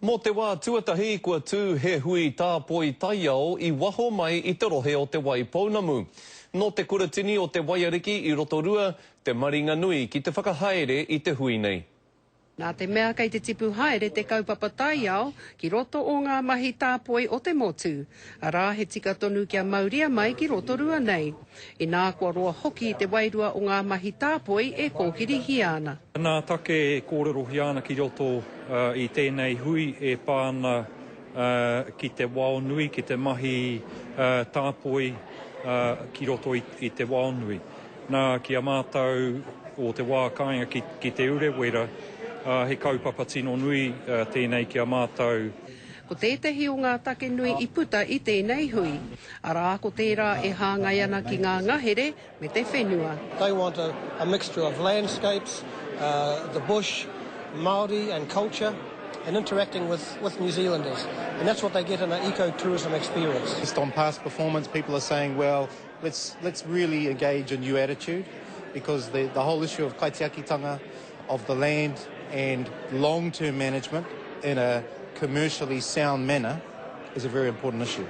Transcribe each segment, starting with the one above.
Mō te wā tuatahi kua tū he hui tāpoi taiao i waho mai i te rohe o Te Wai Pounamu. Nō Te Kuratini o Te Waiariki i Rotorua te maringa nui ki te whakahaere i te hui nei. Nā te mea kei te tipu haere te kaupapa taiao ki roto o ngā mahi tāpoi o te motu, arā he tika tonu kia mauria mai ki Rotorua nei. Inā kua roa hoki te wairua o ngā mahi tāpoi e kōkirihia ana. Nā take e kōrerohia ana ki roto i tēnei hui e pā ana ki te wao nui, ki te mahi tāpoi ki roto i te wao nui. Nā, ki a mātou o te wā kāinga ki Te Urewera, he kaupapa tino nui tēnei ki a mātou. Ko tētehi o ngā take nui i puta i tēnei hui, arā, ko tērā e hāngai ana ki ngā ngahere me te whenua. They want a, a mixture of landscapes, uh, the bush, Māori and culture and interacting with, with New Zealanders. And that's what they get in an eco-tourism experience. Based on past performance, people are saying, well, let's, let's really engage a new attitude because the, the whole issue of kaitiakitanga, of the land and long-term management in a commercially sound manner is a very important issue.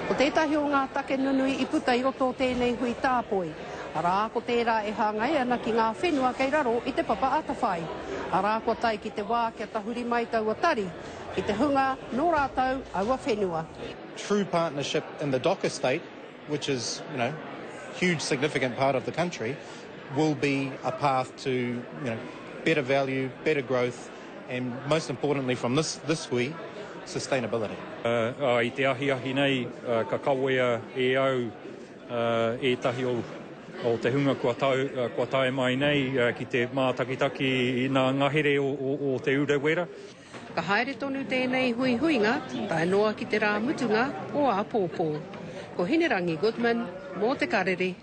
Ko tētahi o ngā take nunui i puta i roto o tēnei hui tāpoi, arā, ko tērā e hāngai ana ki ngā whenua kei raro i Te Papa Atawhai, arā, kua tae ki te wā kia tahuri mai taua tari ki te hunga nō rātou aua whenua. True partnership in the dock estate, which is, you know, huge significant part of the country, will be a path to, you know, better value, better growth, and most importantly from this, this hui, sustainability. I te ahiahi nei ka kawea e au ētahi o te hunga kua tau, kua tae mai nei ki te mātakitaki i ngā ngahere o Te Urewera. Ka haere tonu tēnei huihuinga tae noa ki te rā mutunga o āpōpō. Ko Hinerangi Goodman mō Te Karere.